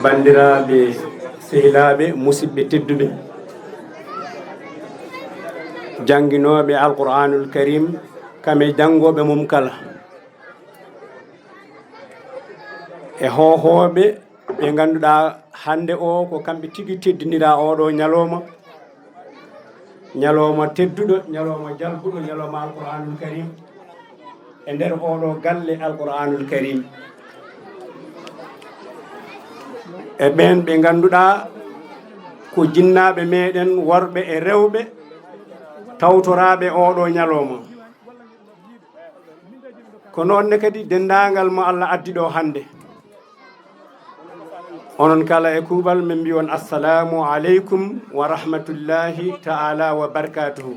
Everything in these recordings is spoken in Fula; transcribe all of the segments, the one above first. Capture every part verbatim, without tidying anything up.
Banndiraaɓe, sehilaaɓe, musidɓe tedduɓe, jannginooɓe Alqur'aanul Kariim, kam e janngooɓe mum kala, e hoohooɓe ɓe ngannduɗaa hannde o ko kamɓe tigi teddiniraa oo ɗoo ñalawma, ñalawma tedduɗo, ñalawma jalbuɗo, ñalawma Alqur'aanul Kariim. E nder oo ɗoo galle Alqur'aanul Kariim. E ɓeen ɓe ngannduɗaa ko jinnaaɓe meɗen worɓe e rewɓe tawtoraaɓe oo ɗoo ñalawma. Ko noon ne kadi denndaangal mo Allah addi ɗoo hannde. Onon kala e kuuɓal, min mbiy on assalaamu aleykum wa rahmatullaahi ta'aalaa wa barakaatuhu.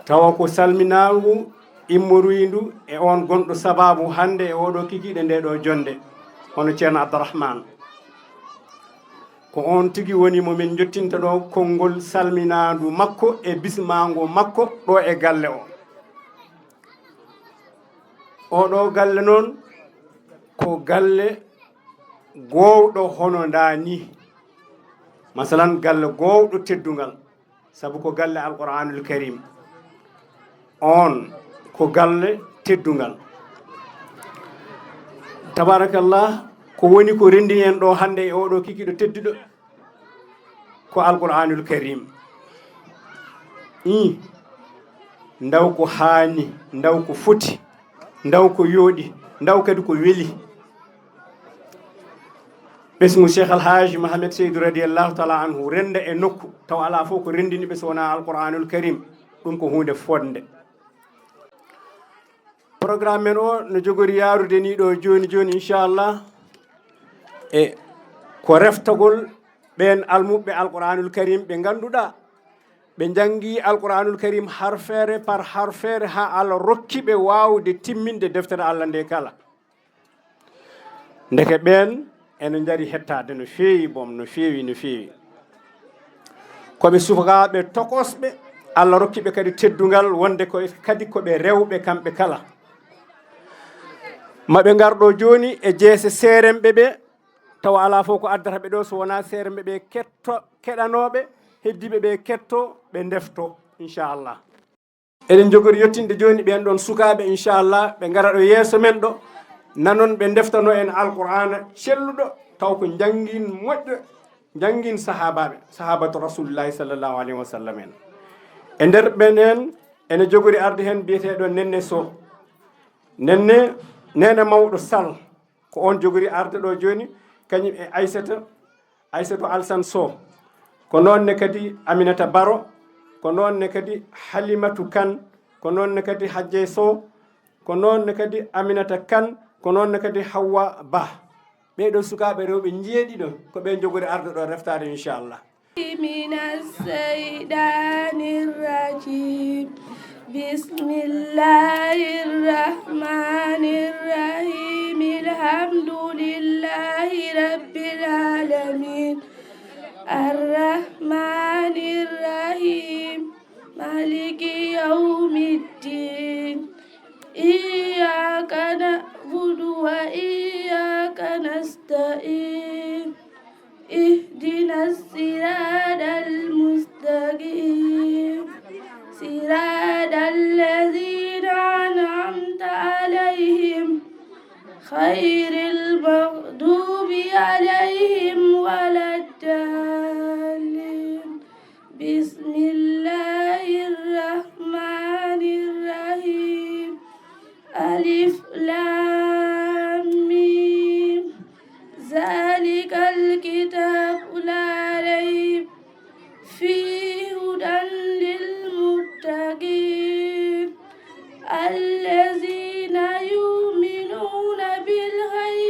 Tawa ko salminaangu immoriindu e oon gonɗo sabaabu hannde e oo ɗoo kikiiɗe ndee ɗoo jonnde, hono Ceerno Abdarahmaan. Ko oon tigi woni mo min njottinta ɗoo konngol salminaandu makko e bismaango makko ɗoo e galle o. Oo ɗoo galle noon ko galle goowɗo hono ndaa nii. Masalan, galle goowɗo teddungal, sabu ko galle Alqur'aanul Kariim. Oon ko galle teddungal. Tabarakallah, ko woni ko renndini en ɗoo hannde e oo ɗoo kikiiɗo tedduɗo ko Alqur'aanul Kariim. Ii, ndaw ko haani, ndaw ko foti, ndaw ko yooɗi, ndaw kadi ko weli. Ɓesngu Cheikh Al Hajj Mohamed Seydou radiyallahu taala anhu rennda e nokku, taw alaa fof ko renndini ɓe so wonaa Alqur'aanul Kariim, ɗum ko huunde fodnde. Programme men o no jogori yaarude nii ɗoo jooni jooni, inchallah. E ko reftagol ɓeen almuɓɓe Alqur'aanul Kariim ɓe ngannduɗaa ɓe njanngi Alqur'aanul Kariim harfeere par harfeere haa Allah rokki ɓe waawde timminde deftere Allah nde kala. Ndeke ɓeen ene njari hettaade no feewi, boom, no feewi, no feewi. Ko ɓe sukaaɓe tokosɓe, Allah rokki ɓe kadi teddungal wonde ko kadi ko ɓe rewɓe kamɓe kala. Ma ɓe ngar ɗoo jooni e jeese seeremɓe ɓe, tawa alaa fof ko addata ɓe ɗoo so wonaa seeremɓe ɓe ketto, keɗanooɓe, heddiiɓe ɓe ketto, ɓe ndefto, inchallah. Eɗen njogori yettinde jooni ɓeen ɗoon sukaaɓe, inchallah, ɓe ngara ɗo yeeso men ɗo, nanon ɓe ndeftano en Alqur'aana celluɗo, taw ko njanngin moƴƴo, njanngin sahaabaaɓe, sahaabatu Rasuulullaahi sallallaahu aleyhi wa sallam en. E nder ɓeen en, ene jogori arde heen biyeteeɗo Nenne Sow. Nenne, neene mawɗo Sal, ko oon jogori arde ɗo jooni, kañum e Aysata, Aysatu Alsan Sow, ko noon ne kadi Aminata Baro, ko noon ne kadi Halimatu Kan, ko noon ne kadi Hajjee Sow, ko noon ne kadi Aminata Kan, ko noon ne kadi Hawwa Bah. Ɓee ɗoo sukaaɓe rewɓe njeeɗiɗo ko ɓe jogori arde ɗo reftaade, inchallah. من الشيطان الرجيم. بسم الله الرحمن الرحيم. الحمد لله رب العالمين. الرحمن الرحيم. مالك يوم الدين. إياك نعبد وإياك نستعين. اهدنا الصراط المستقيم. صراط الذين أنعمت عليهم غير المغضوب عليهم ولا الضالين. بسم الله الرحمن الرحيم. ألف لام ميم. ذلك الكتاب لا ريب فيه هدى للمتقين الذين يؤمنون بالغيب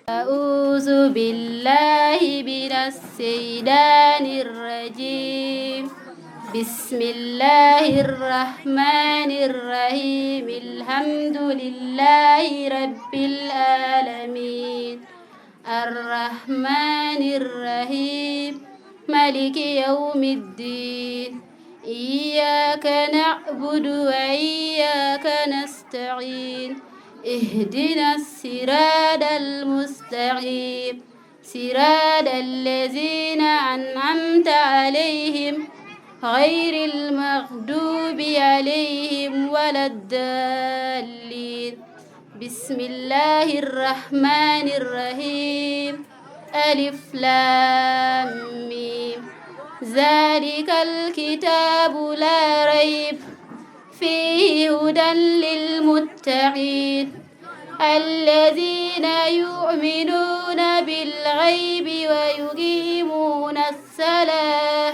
أعوذ بالله من الشيطان الرجيم. بسم الله الرحمن الرحيم. الحمد لله رب العالمين. الرحمن الرحيم. مالك يوم الدين. إياك نعبد وإياك نستعين. اهدنا الصراط المستقيم. صراط الذين أنعمت عليهم غير المغضوب عليهم ولا الضالين. بسم الله الرحمن الرحيم. ألف لام ميم. ذلك الكتاب لا ريب فيه هدى للمتقين الذين يؤمنون بالغيب ويقيمون الصلاة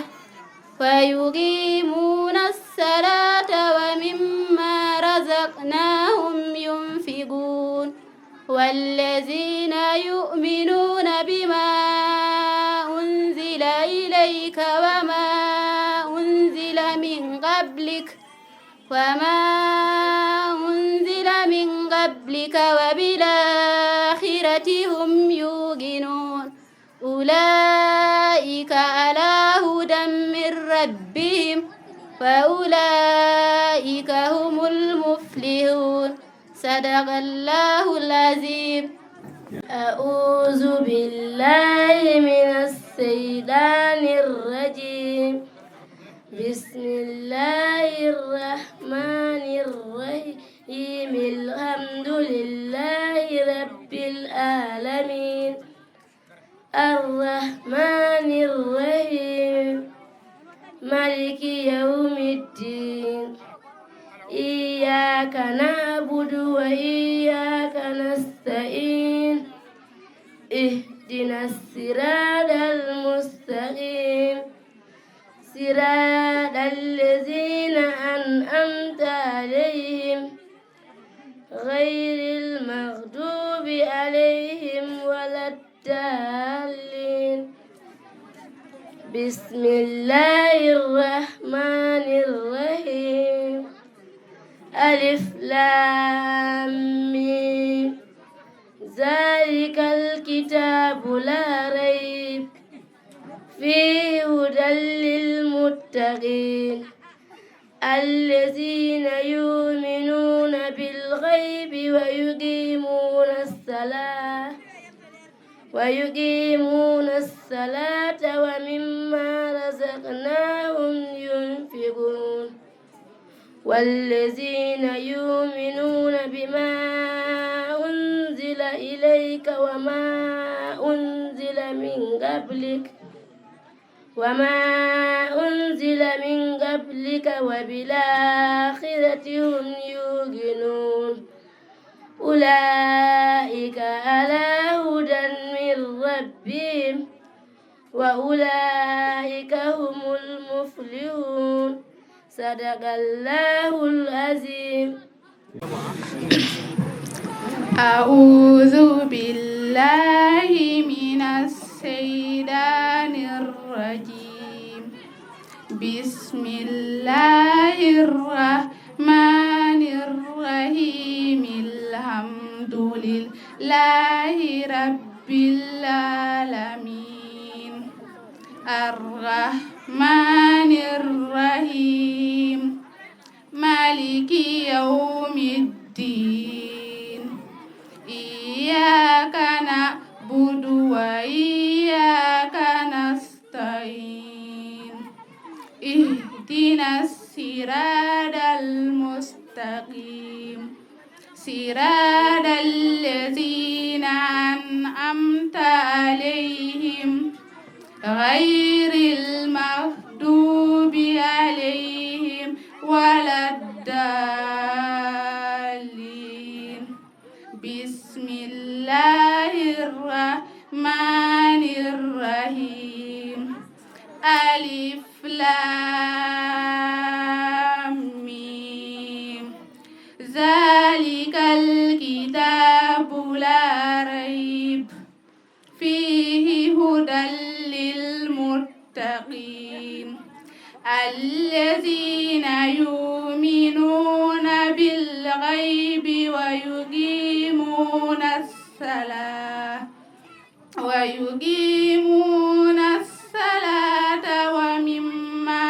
ويقيمون الصلاة ومما رزقناهم ينفقون والذين يؤمنون بما أنزل إليك وما أنزل من قبلك وما أنزل من قبلك وبالآخرة هم يوقنون أولئك على هدى من ربهم وأولئك هم المفلحون. صدق الله العظيم. أعوذ بالله من الشيطان الرجيم. بسم الله الرحمن الرحيم. الحمد لله رب العالمين. الرحمن الرحيم. مالك يوم الدين. إياك نعبد وإياك نستعين. اهدنا الصراط المستقيم. صراط الذين أنعمت عليهم غير المغضوب عليهم ولا الضالين. بسم الله الرحمن الرحيم. ألف لام ميم. ذلك الكتاب لا ريب فيه هدى للمتقين الذين يؤمنون بالغيب ويقيمون الصلاة ويقيمون الصلاة ومما رزقناهم ينفقون والذين يؤمنون بما أنزل إليك وما أنزل من قبلك وما أنزل من قبلك وبالآخرة هم يوقنون أولئك على هدى من ربهم وأولئك هم المفلحون. صدق الله العظيم. أعوذ بالله من الشيطان الرجيم. بسم الله الرحمن الرحيم. الحمد لله رب العالمين. الرحمن الرحيم. مالك يوم الدين. إياك نعبد وإياك نستعين. اهدنا الصراط المستقيم. صراط الذين أنعمت عليهم غير المغضوب عليهم ولا الضالين. بسم الله الرحمن الرحيم. ألف لام ميم. ذلك الكتاب لا ريب الذين يؤمنون بالغيب ويقيمون الصلاة ويقيمون الصلاة ومما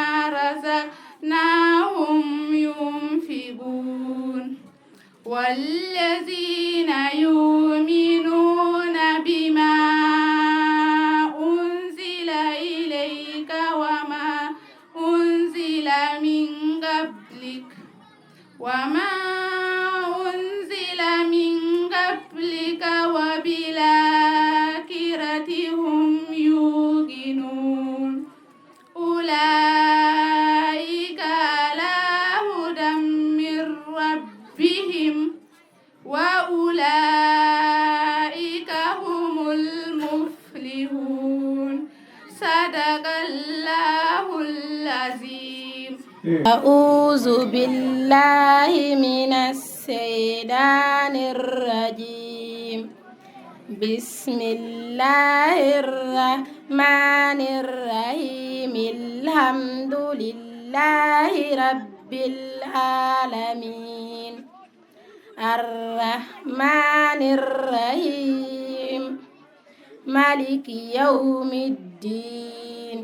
رزقناهم ينفقون. والذين يؤمنون بما أنزل إليك وما أنزل من قبلك وما أنزل من قبلك وبالآخرة هم يوقنون. أولئك على هدى من ربهم وأولئك هم المفلحون. صدق الله العظيم. أعوذ بالله من الشيطان الرجيم. بسم الله الرحمن الرحيم. الحمد لله رب العالمين. الرحمن الرحيم. مالك يوم الدين.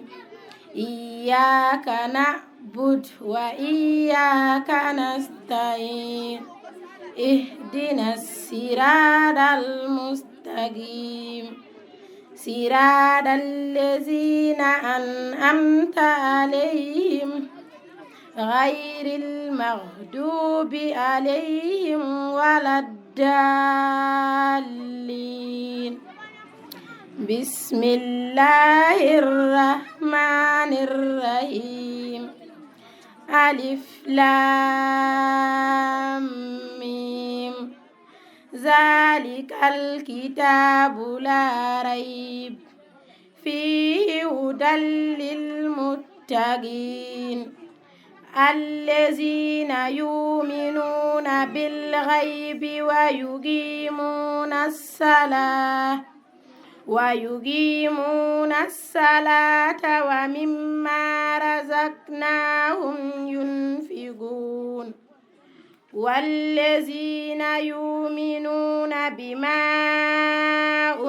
إياك نعبد وإياك نستعين. اهدنا الصراط المستقيم. صراط الذين أنعمت عليهم غير المغضوب عليهم ولا الضالين. بسم الله الرحمن الرحيم. ألف لام ميم. ذلك الكتاب لا ريب فيه هدى للمتقين الذين يؤمنون بالغيب ويقيمون الصلاة ويقيمون الصلاة ومما رزقناهم ينفقون. والذين يؤمنون بما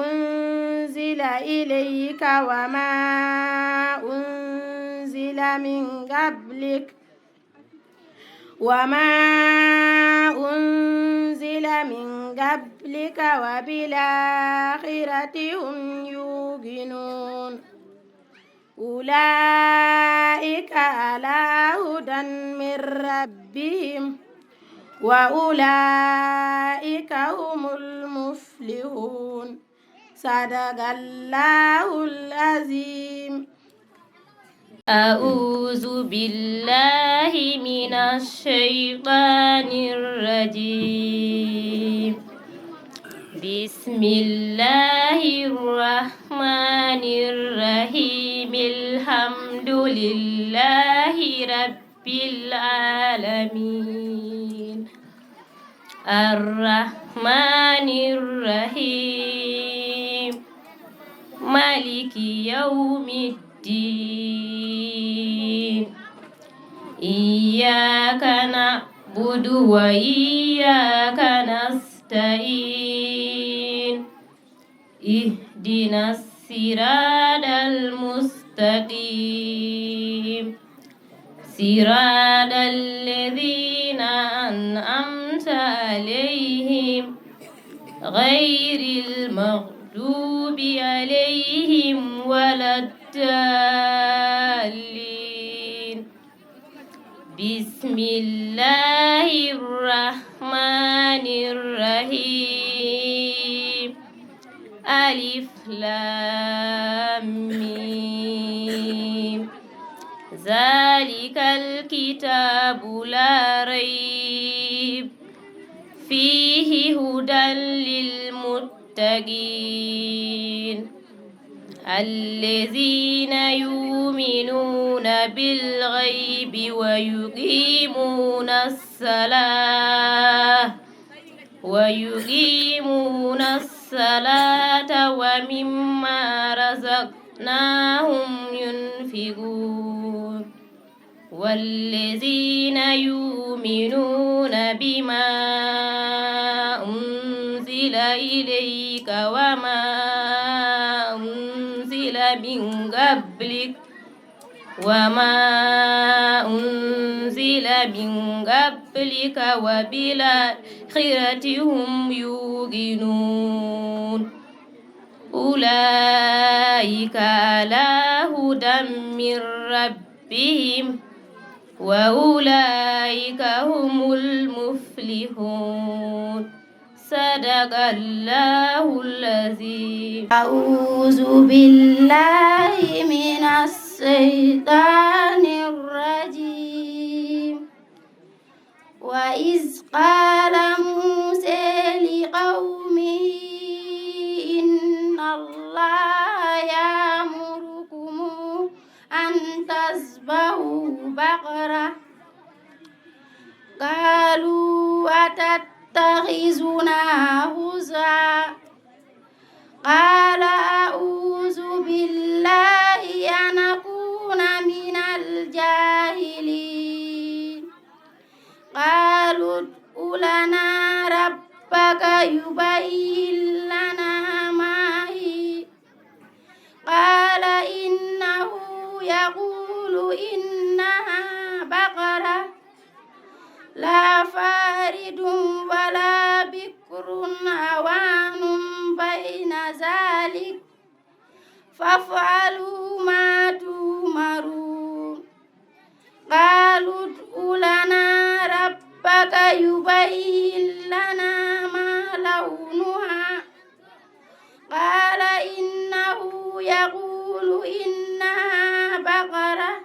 أنزل إليك وما أنزل من قبلك وما أنزل من قبلك وبالآخرة هم يوقنون. أولئك على هدى من ربهم وأولئك هم المفلحون. صدق الله العظيم. أعوذ بالله من الشيطان الرجيم. بسم الله الرحمن الرحيم. الحمد لله رب العالمين. الرحمن الرحيم. مالك يوم الدين. إياك نعبد وإياك نستعين. اهدنا الصراط المستقيم. صراط الذين أنعمت عليهم غير المغضوب عليهم ولا الضالين. بسم الله الرحمن الرحيم. ألف لام ميم. ذلك الكتاب لا ريب فيه هدى للمتقين الذين يؤمنون بالغيب ويقيمون الصلاة ويقيمون الصلاة ومما رزقناهم ينفقون. والذين يؤمنون بما أنزل إليك وما أنزل من قبلك وما أنزل من قبلك وبالآخرة هم يوقنون. أولئك على هدى من ربهم وأولئك هم المفلحون. صدق الله العظيم. أعوذ بالله من الشيطان الرجيم. وإذ قال موسى لقومه إن الله يأمركم أن تذبحوا بقرة. قالوا أتتخذنا هزوا. قال أعوذ بالله أن أكون من الجاهلين. قالوا ادع لنا ربك يبين لنا ما هي. قال إنه يقول إنها بقرة لا فارض ولا بكر عوان بين ذلك فافعلوا ما تؤمرون. قالوا ادع لنا ربك يبين لنا ما لونها. قال إنه يقول إنها بقرة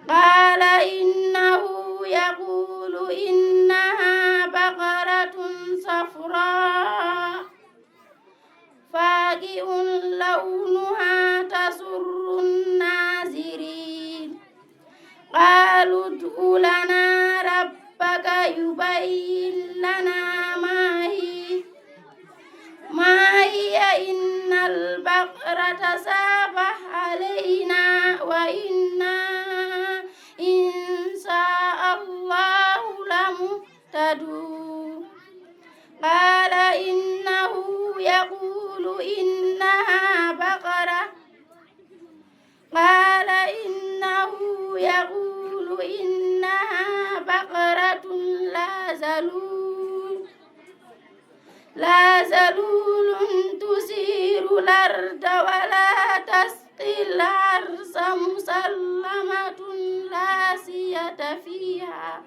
قال إنه يقول إنها بقرة صفراء فاقع لونها تسر الناظرين. قالوا ادع لنا ربك يبين لنا ما هي ما هي إن البقرة تشابه علينا وإنا إن شاء الله لمهتدون. قال إنه يقول إنها بقرة قال إنه يقول إنها بقرة لا ذلول لا ذلول تثير الأرض ولا تسقي الحرث مسلمة لا شية فيها.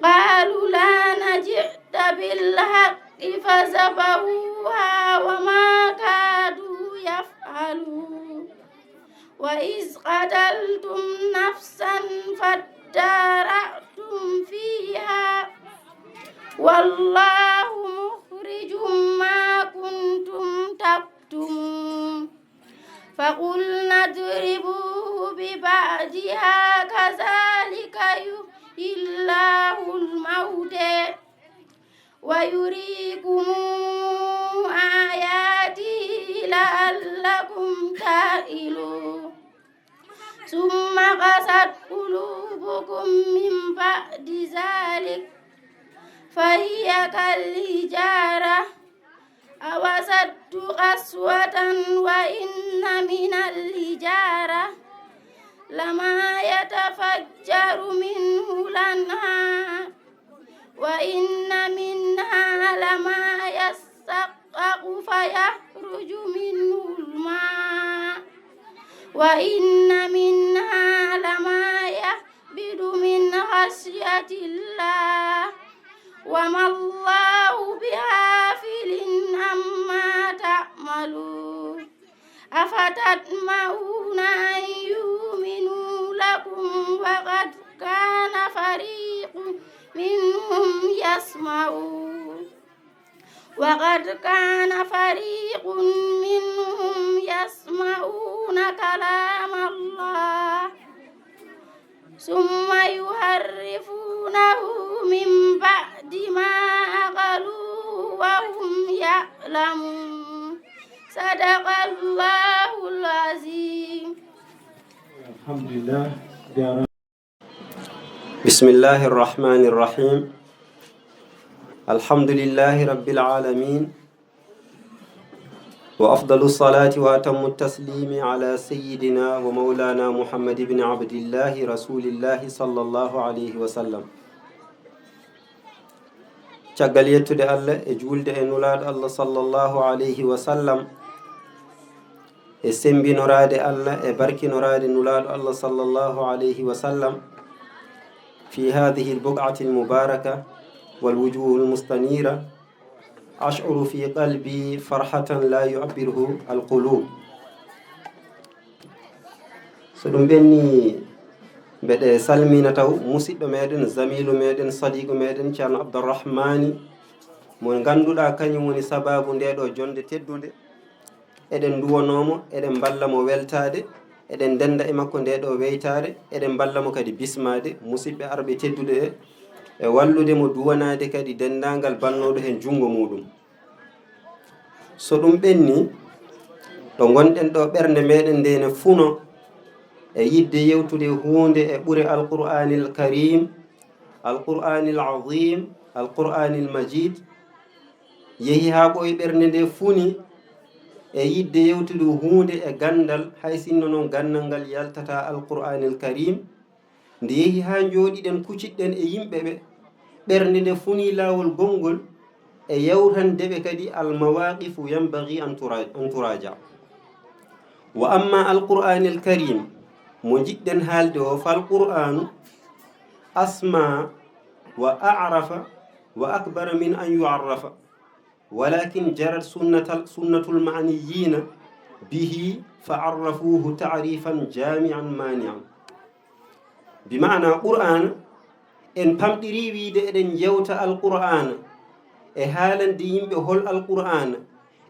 قالوا لقد جئت بالحق فذبحوها وما كادوا يفعلون. وإذ قتلتم نفسا فادارأتم فيها والله مخرج ما كنتم تكتمون. فقلنا اضربوه ببعضها كذلك يحيي الله الموتى ويريكم آياته لعلكم تعقلون. ثم قست قلوبكم من بعد ذلك فهي كالحجارة أو أشد قسوة وإن من الحجارة لما يتفجر منه الأنهار وإن منها لما يشقق فيخرج منه الماء وإن منها لما يهبط من خشية الله وما الله بغافل عما تعملون. أفتطمعون أن يؤمنوا لكم وقد كان فريق منهم يسمعون وقد كان فريق منهم يسمعون كلام الله ثم يحرفونه من بعد ما عقلوه وهم يعلمون. صدق الله العظيم. Alhamdulillah. Jaaraama. بسم الله الرحمن الرحيم. الحمد لله رب العالمين. وأفضل الصلاة وأتم التسليم على سيدنا ومولانا محمد بن عبد الله رسول الله صلى الله عليه وسلم. Caggal yettude Allah e juulde e Nulaaɗo Allah sallallahu alayhi wa sallam, e semmbinoraade Allah e barkinoraade Nulaaɗo Allah sallallahu alayhi wa sallam, في هذه البقعة المباركة والوجوه المستنيرة، أشعر في قلبي فرحة لا يعبره القلوب. So ɗum ɓenni, mbeɗe salmina taw musiɗɗo meɗen, zamilu meɗen, sadiqu meɗen, Ceerno Abdourahmani, mo ngannduɗaa kañum woni sababu nde ɗo jonde teddunde. Eɗen nduwanoo mo, eɗen mballa mo weltaade, eɗen ndennda e makko nde ɗo weytaare, eɗen mballa mo kadi bismaade musiɓɓe arɓe tedduɓe ɓe, e wallude mo duwanaade kadi denndaangal bannooɗo heen junngo muuɗum. So ɗum ɓenni, ɗo ngonɗen ɗo, ɓernde meɗen nde ne funo e yiɗde yewtude huunde e ɓure Alqur'aanil Kariim, Alqur'aanil Aziim, Alqur'aanil Majiid, yehi haa ɓooyi, ɓernde nde funi e yiɗde yewtude huunde e ganndal, hay sinno noon ganndal ngal yaltataa Alqur'aanil Kariim. Nde yehi haa njooɗiɗen, kucitɗen e yimɓe ɓe, ɓernde nde funi laawol gonngol e yawtande ɓe kadi al-mawaaqifu yanbaghi an tura-, an turaaja. Wa amma Alqur'aanil Kariim mo njiɗɗen haalde o, fal Qur'aanu asmaa wa a'rafa wa akbara min an yu'arrafa. Walakin jarat sunnatal, sunnatul ma'niyina bihi fa arrafuhu ta'rifan jami'an mani'an. Bi ma'ana Qur'aana, en pamɗiri wiide eɗen njewta Alqur'aana, e haalande yimɓe hol Alqur'aana,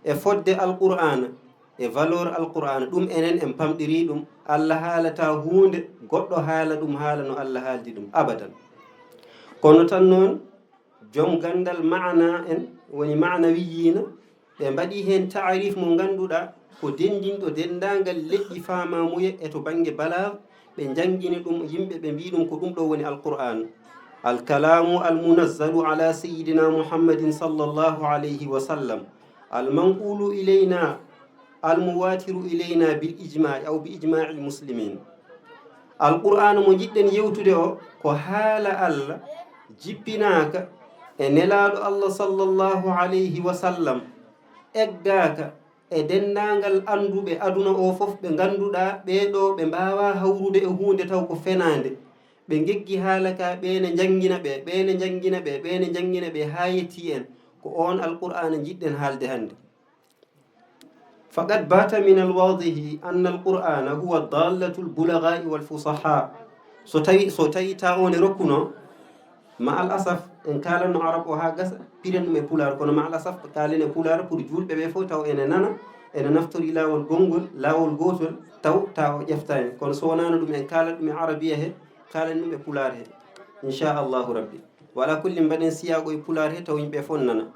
e fodde Alqur'aana, e valeur Alqur'aana. Ɗum enen en pamɗiri ɗum. Allah haalata huunde, goɗɗo haala ɗum, haala no Allah haaldi ɗum, abadan. Kono tan noon, joom ganndal maana en, woni maana wiyiina, ɓe mbaɗi heen taarif mo ngannduɗaa ko denndinɗo denndaangal leƴƴi faamaamuye e to bannge balaag, ɓe njanngini ɗum yimɓe, ɓe mbii ɗum ko ɗum ɗo woni Alqur'aan. Alkalaamu almunazzalu ala sayyidina Muhammadin sallallahu alayhi wa sallam, almanqulu ilayna, almuwatiru ilayna bil ijma'i aw bi ijma'il muslimin. Alqur'aana mo njiɗɗen yewtude o, ko haala Allah jippinaaka e Nelaaɗo Allah sallallahu alayhi wa sallam, eggaaka e denndaangal annduɓe aduna o fof ɓe ngannduɗaa ɓee ɗo ɓe mbaawaa hawrude e huunde taw ko fenaande. Ɓe ngeggi haala ka, ɓee ne njanngina ɓe, ɓee ne njanngina ɓe, ɓee ne njanngina ɓe, haa yettii en. Ko oon Alqur'aana njiɗɗen haalde hannde. Faqad bata min alwadihi anna alqur'ana huwa dallatul bulagha'i wal fusaha. So tawi, so tawi ta o ne rokkuno, ma al asaf, en kaalanno arab o haa gasa, piren ɗum e pulaar, kono ma al asaf, kaalen e pulaar pour juulɓe ɓe fof taw ene nana, ene naftori laawol gonngol, laawol gootol, taw ta o ƴeftaani. Kono so wonaano ɗum, en kaalat ɗum e arabiya he, kaalen ɗum e pulaar he, inchallahu rabbi. Wa ala kulli, mbaɗen siyaago e pulaar he, taw yimɓe fof nana.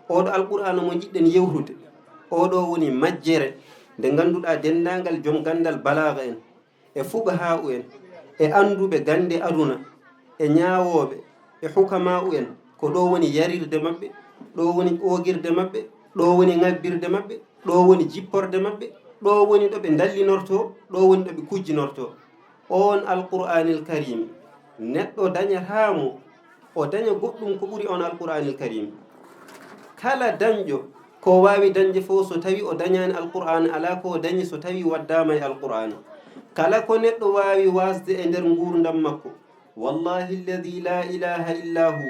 Oɗo Alqur'aana mo njiɗɗen yewtude, oɗo woni majjere nde ngannduɗaa denndaangal joom ganndal balaaga en, e fuqahaa'u en, e annduɓe gannde aduna, e ñaawooɓe, e hukamaa'u en, ko ɗo woni yarirde maɓɓe, ɗo woni oogirde maɓɓe, ɗo woni ŋabbirde maɓɓe, ɗo woni jipporde maɓɓe, ɗo woni ɗo ɓe ndallinortoo, ɗo woni ɗo ɓe kujjinortoo. Oon Alqur'aanil Kariim, neɗɗo dañataa mo, o daña goɗɗum ko ɓuri oon Alqur'aanil Kariim. Kala dañɗo ko waawi dañde fof, so tawi o dañaani Alqur'aan, alaa ko o dañi so tawi waddaama e Alqur'aan. Kala ko neɗɗo waawi waasde e nder nguurndam makko, wallahi alladhi la ilaha illa hu,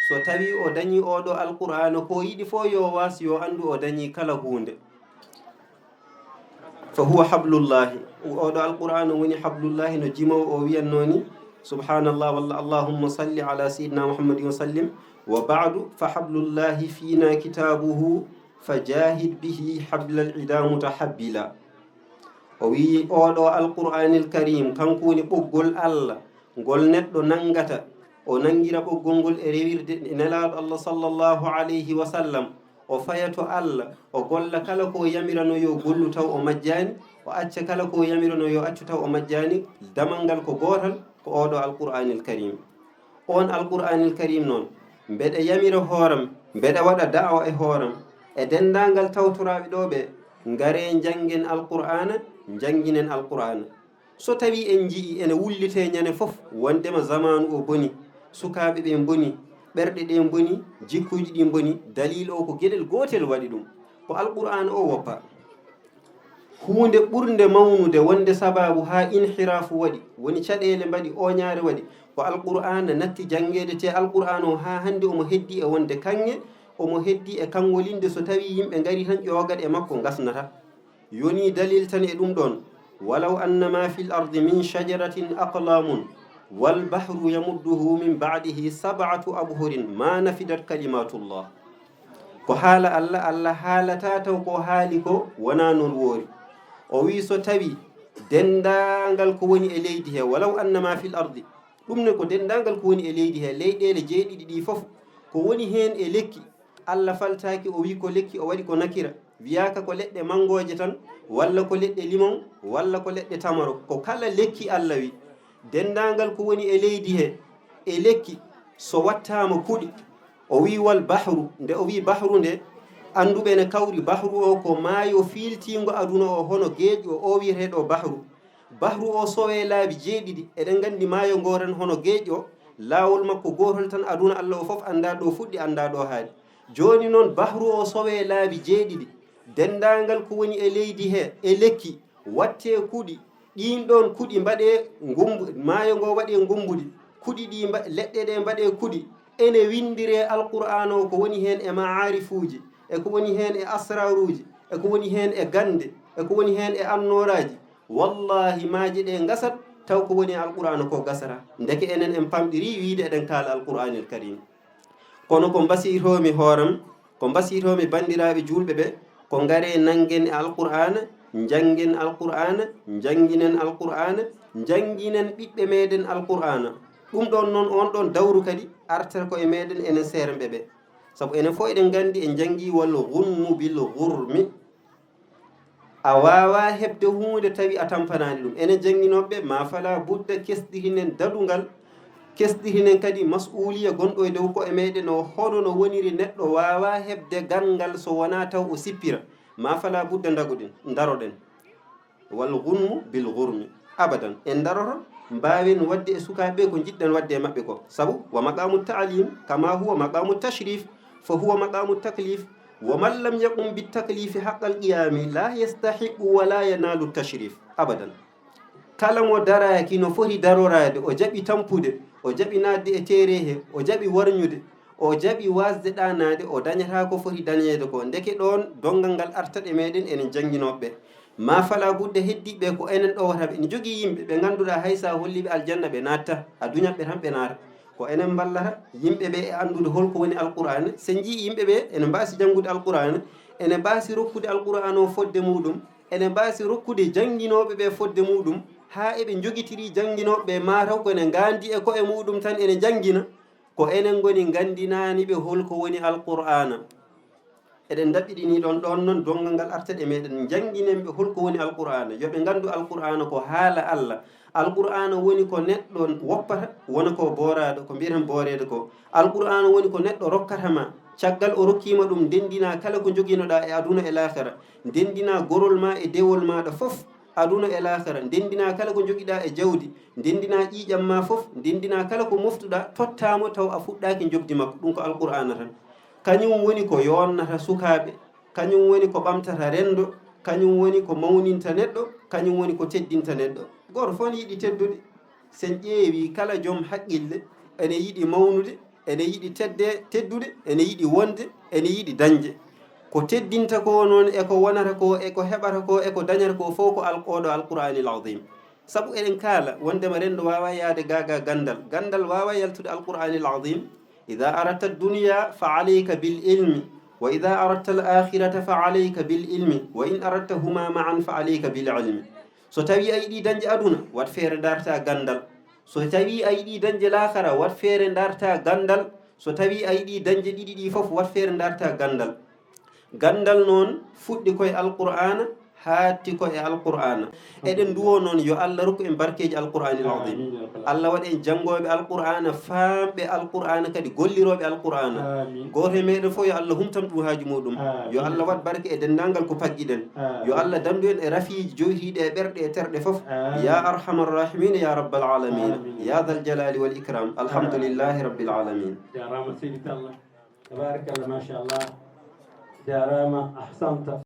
so tawi o dañi oɗo Alqur'aan, ko yiɗi fof yo waas, yo anndu o dañi kala huunde. Fa huwa hablullahi. Oɗo Alqur'aana woni hablullahi, no jimoowo o wiyannoo ni, subhanallah, walla allahumma salli ala sayyidina Muhammadin wa sallim. Wa ba'du, fa hablullahi fina kitabuhu, fa jahid bihi hablal ida mutahabbila. O wiyi, oɗo Alqur'aanil Kariim, kanko woni ɓoggol Allah, ngol neɗɗo nanngata, o nanngira ɓoggol ngol e rewirde Nelaaɗo Allah sallallahu alayhi wa sallam, O faya to Allah, o golla kala ko yamirano yo gollu taw o majjaani, o acca kala ko yamirano yo accu taw o majjaani. Damal ngal ko gootal, ko ooɗo Alqur'aanil Kariim. Oon Alqur'aanil Kariim noon, mbeɗa yamira hooram, mbeɗa waɗa da'wa e hooram, e denndaangal tawtoraaɓe ɗoo ɓe, ngaree njanngen Alqur'aana, njannginen Alqur'aana. So tawii en njiyii ene wullitee ñande fof wonndema zamaanu o boni, sukaaɓe ɓe mboni, ɓerɗe ɗe mboni, jikkuuji ɗi mboni, daliil o ko geɗel gootel waɗi ɗum. Ko Alqur'aana o woppa. Huunde ɓurnde mawnude wonde sabaabu haa inhiraafu waɗi, woni caɗeele mbaɗi, ooñaare waɗi, ko Alqur'aana natti janngeede, te Alqur'aana o haa hannde omo heddii e wonde kaŋŋe, omo heddii e kaŋŋolinde, so tawii yimɓe ngarii tan ƴoogat e makko ngasnata. Yonii daliil tan e ɗum ɗoon, walaw anna ma fil ardi min shajaratin aqlamun wal bahru yamudduhu min ba'dihi sab'atu abhurin ma nafidat kalimatullah. Ko haala Allah, Allah haalataa taw ko haali ko wonaa noon woori. O wii so tawii denndaangal ko woni e leydi he, walaw anna ma fil ardi, ɗum ne ko denndaangal ko woni e leydi he, leyɗeele jeeɗiɗi ɗi fof, ko woni heen e lekki, Allah faltaaki, o wii ko lekki, o waɗi ko nakira. Wiyaaka ko leɗɗe manngooje tan, walla ko leɗɗe limon, walla ko leɗɗe tamaro. Ko kala lekki Allah wi. Denndaangal ko woni e leydi he, e lekki, so wattaama kuɗi, o wi wal bahru, nde o wi bahru nde, annduɓe ne kawri bahru o ko maayo fiiltiingo aduna o, hono geeƴ o, o wiyeteeɗo bahru. Bahru o sowee laabi jeeɗiɗi, eɗen nganndi maayo ngo ren hono geeƴ o, laawol makko gootol tan, aduna Allah o fof anndaa ɗo fuɗɗi, anndaa ɗo haaɗi. Jooni noon, bahru o sowee laabi jeeɗiɗi, denndaangal ko woni e leydi he, e lekki, wattee kuɗi, ɗiin ɗoon kuɗi mbaɗee ngumbu-, maayo ngo waɗee ngumbuɗi, kuɗi ɗi mba-, leɗɗe ɗe mbaɗee kuɗi, ene winndiree Alqur'aana o, ko woni heen e ma'aarifuuji, e ko woni heen e asraaruuji, e ko woni heen e gannde, e ko woni heen e annooraaji. Wallaahi, maaje ɗe ngasat, taw ko woni e Alqur'aana ko gasata. Ndeke enen en pamɗirii wiyde eɗen kaala Alqur'aanil Kariim. Kono ko mbasiytoo-mi hooram, ko mbasiytoo-mi banndiraaɓe juulɓe ɓe, ko ngaree nanngen e Alqur'aana, njanngen Alqur'aana, njannginen Alqur'aana, njannginen ɓiɓɓe meeɗen Alqur'aana. Ɗum ɗoon noon, oon ɗoon dawru kadi artata ko e meeɗen enen seeremɓe ɓe. Sabu enen fof eɗen nganndi, en njanngi wal gunmu bil gurmi. A waawaa heɓde huunde tawi a tampanaani ɗum. Enen jannginooɓe, ma fala budda kesɗitinen dadungal, kesɗitinen kadi mas'uuliya gonɗo e dow ko'e meeɗen o, hono no woniri neɗɗo waawaa heɓde ganngal so wonaa taw o sippira. Ma fala budda ndagoɗen, ndaroɗen. Wal gunmu bil gurmi. Abadan. En ndaroto, mbaawen waɗde e sukaaɓe ɓe ko njiɗɗen waɗde e maɓɓe ko. Sabu, wa maqamu ta'lim, kama huwa maqamu tashrif, fa huwa maqamu taklif. Wa man lam yaqum bit taklifi haqqal qiyami la yastahiqu wa la yanalu tashrif. Abadan. Kala mo daraaki no foti daroraade, o jaɓi tampude, o jaɓi naatde e teere he, o jaɓi warñude, o jaɓi waasde ɗaanaade, o dañataa ko foti dañeede ko. Ndeke ɗoon donngal ngal artat e meeɗen enen jannginooɓe ɓe. Ma fala budda heddiiɓe ɓe ko enen ɗowata ɓe. Ene jogii yimɓe ɓe ngannduɗaa hay so a hollii ɓe aljanna ɓe naatta, a duñat ɓe tan ɓe naata. Ko enen mballata yimɓe ɓe e anndude hol ko woni Alqur'aana. So en njiyii yimɓe ɓe ene mbaasi janngude Alqur'aana, ene mbaasi rokkude Alqur'aana o fodde muuɗum, ene mbaasi rokkude jannginooɓe ɓe fodde muuɗum, haa eɓe njogitirii jannginooɓe ɓe, maa taw ko ene ngaandi e ko'e muuɗum tan ene njanngina, ko enen ngoni nganndinaani ɓe hol ko woni Alqur'aana. Eɗen ndaɓɓiɗini ɗon, ɗon noon donngal ngal artat e meeɗen, njannginen ɓe hol ko woni Alqur'aana, yo ɓe nganndu Alqur'aana ko haala Allah. Alqur'aana woni ko neɗɗo woppata, wona ko booraaɗo, ko mbiyaten booreede ko. Alqur'aana woni ko neɗɗo rokkata ma, caggal o rokkiima ɗum, ndenndinaa kala ko njoginoɗaa e aduna e laakara, ndenndinaa gorol ma e dewol maaɗa fof, aduna e laakara, ndenndinaa kala ko njogiɗaa e jawdi, ndenndinaa ƴiiƴam ma fof, ndenndinaa kala ko moftuɗaa, tottaa mo taw a fuɗɗaaki njoɓdi makko. Ɗum ko Alqur'aana tan. Kañum woni ko yoonnata sukaaɓe, kañum woni ko ɓamtata renndo, kañum woni ko mawninta neɗɗo, kañum woni ko teddinta neɗɗo. Gooto fof ne yiɗi teddude. So en ƴeewii, kala joom haqqille ene yiɗi mawnude, ene yiɗi tedde, teddude, ene yiɗi wonde, ene yiɗi dañde. Ko teddinta ko noon, e ko wonata ko, e ko heɓata ko, e ko dañata ko fof, ko al-, oɗo Alqur'aanil Aziim. Sabu eɗen kaala wondema renndo waawaa yahde gaa gaa ganndal, ganndal waawaa yaltude Alqur'aanil Aziim. Idaa aradta dunya fa alayka bil ilmi, wa idaa aradta al aakhirata fa alayka bil ilmi, wa in aradta huma ma'an fa alayka bil ilmi. So tawii a yiɗii dañde aduna, waɗ feere ndaartaa ganndal. So tawii a yiɗii dañde laakara, waɗ feere ndaartaa ganndal. So tawii a yiɗii dañde ɗiɗi ɗii fof, waɗ feere ndaartaa ganndal. Ganndal noon fuɗɗi koye Alqur'aana, haatti ko e Alqur'aana. Eɗen nduwo noon yo Allah rokku en barkeeji Alqur'aanil Aziim. Allah waɗa en janngooɓe Alqur'aana, faamɓe Alqur'aana, kadi gollirooɓe Alqur'aana. Gooto e meɗen fof yo Allah humtan ɗum haaju muɗum. Yo Allah waɗ barke e denndaangal ko paggiɗen. Yo Allah danndu en e rafiiji jowitiiɗi e ɓerɗe e terɗe fof. Ya arhamar rahimin, ya rabbal alamin, ya zal jalali wal ikram. Alhamdulillahi rabbil alamin. Jarama Seydi Talla. Tabarakallah, machallah. Jarama, ahsanta.